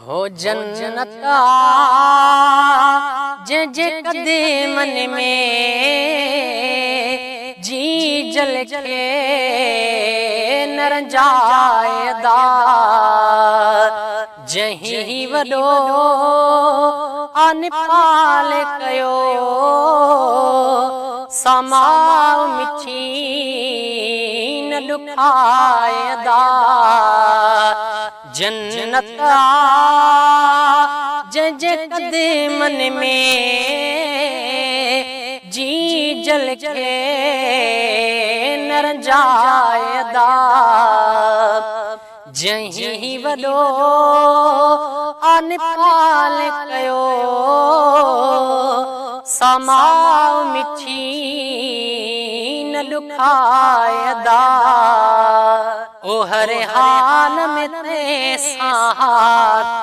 هو جنت آ جنهن جي قدمن ۾ جيجل کي نه رنجائي ادا جنهن هي وڏو آ نپال ڪيو سا ماء مٺي نه ڏکائي ادا. جنت آ جنهن جي قدمن ۾ جيجل کي نه رنجائي ادا جنهن هي وڏو آ نپال ڪيو سا ماء مٺي نه ڏکائي ادا. او هر حال ۾ تنهن سان ها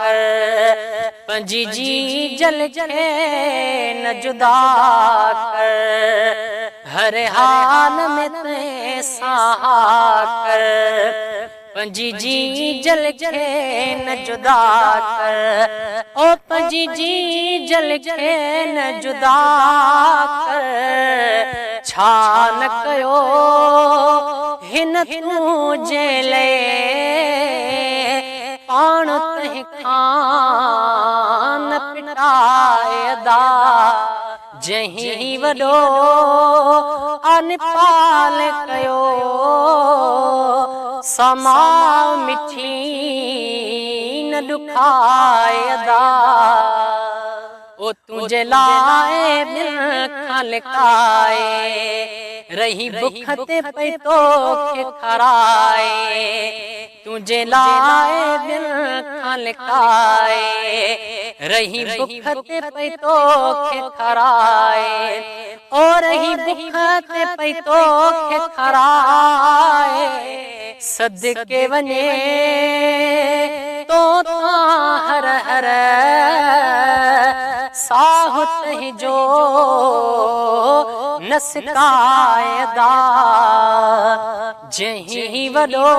ڪر، پنهنجي جيجل کي نه جدا ڪر. هر حال ۾ تنهن سان ها ڪر، پنهنجي جيجل کي نه جدا ڪر. او پنهنجي جيجل کي نه جدا ڪر، ڇا نه ڪيو هن تنهنجي لئي پاڻ تنهن کان نه پٽائي ادا، جنهن هي وڏو آ نپال ڪيو، سا ماء مٺي نه ڏکائي ادا. او تنهنجي لاء ٻين کان لڪائي، رهي بک تي پئي توکي کارائي. تنهنجي لاء ٻين کان لڪائي، رهي بک تي پئي توکي کارائي. او رهي بک تي پئي توکي کارائي. صدقي وڃي تو تان هر هر ساهه تنهنجو نه سڪائي ادا، جنهن هي وڏو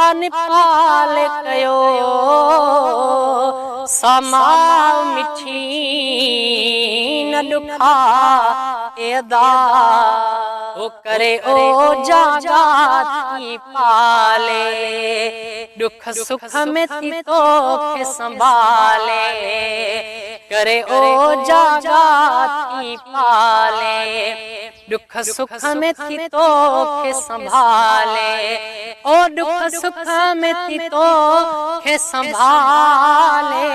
آ نپال ڪيو، سا ماء مٺي نه ڏکائي ادا. او ڪري او جاڳا ٿي پالي، ڏک سک ۾ ٿي توکي سنڀالي. ڪري او جاڳا ٿي پالي، ڏک سک ۾ ٿي توکي سنڀالي. او ڏک سک ۾ ٿي توکي سنڀالي.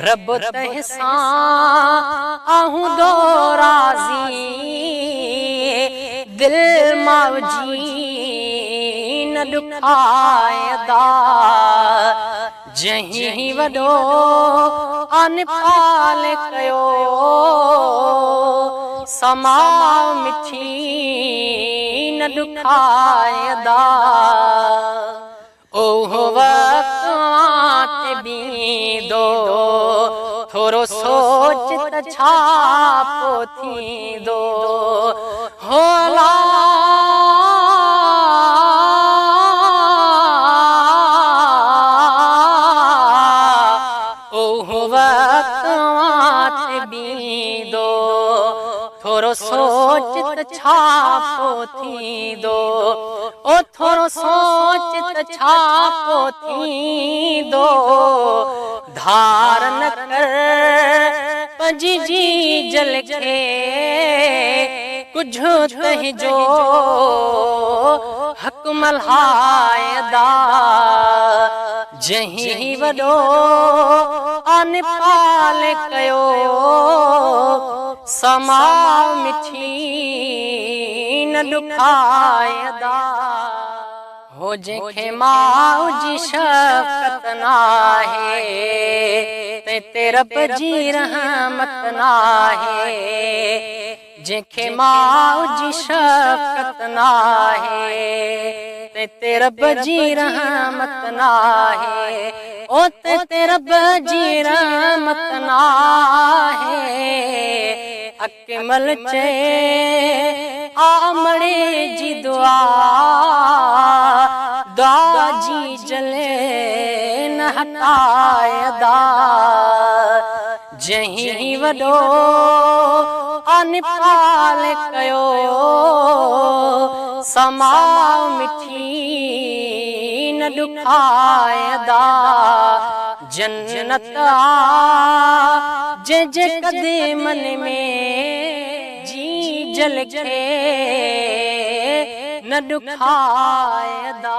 رب تنهن سان آهوندو راضي، دل ماء جي نه ڏکائي ادا، جنهن هي وڏو آ نپال ڪيو، سا ماء مٺي نه ڏکائي ادا. اهو وقت اوهان تي بيندو، ٿورو سوچ ته ڇا پو ٿيندو. هو الا! اهو وقت اوهان تي بيندو، ٿورو سوچ ته ڇا پو ٿيندو. او ٿورو سوچ ته ڇا پو ٿيندو. ڌار نه ڪر پنهنجي جيجل کي، ڪجهه تنهنجو حق ملهائي ادا، جنهن هي وڏو آ نپال ڪيو، سا ماء مٺي نه ڏکائي ادا. هو جنهن کي ماء جي شفقت ناهي، تنهن تي رب جي رحمت ناهي. جنهن کي ماء جي شفقت ناهي، تنهن تي رب جي رحمت ناهي. او تنهن تي رب جي رحمت ناهي. اڪمل چئي آ مڙي جي دعا، دعا جي جلي نه. هٽاء ادا. جنهن هي وڏو انپال ڪيو، سا ماء مٺي نه ڏکاء ادا. جنت آ جنهن جي قدمن ۾، جيجل کي نه ڏکاء ادا.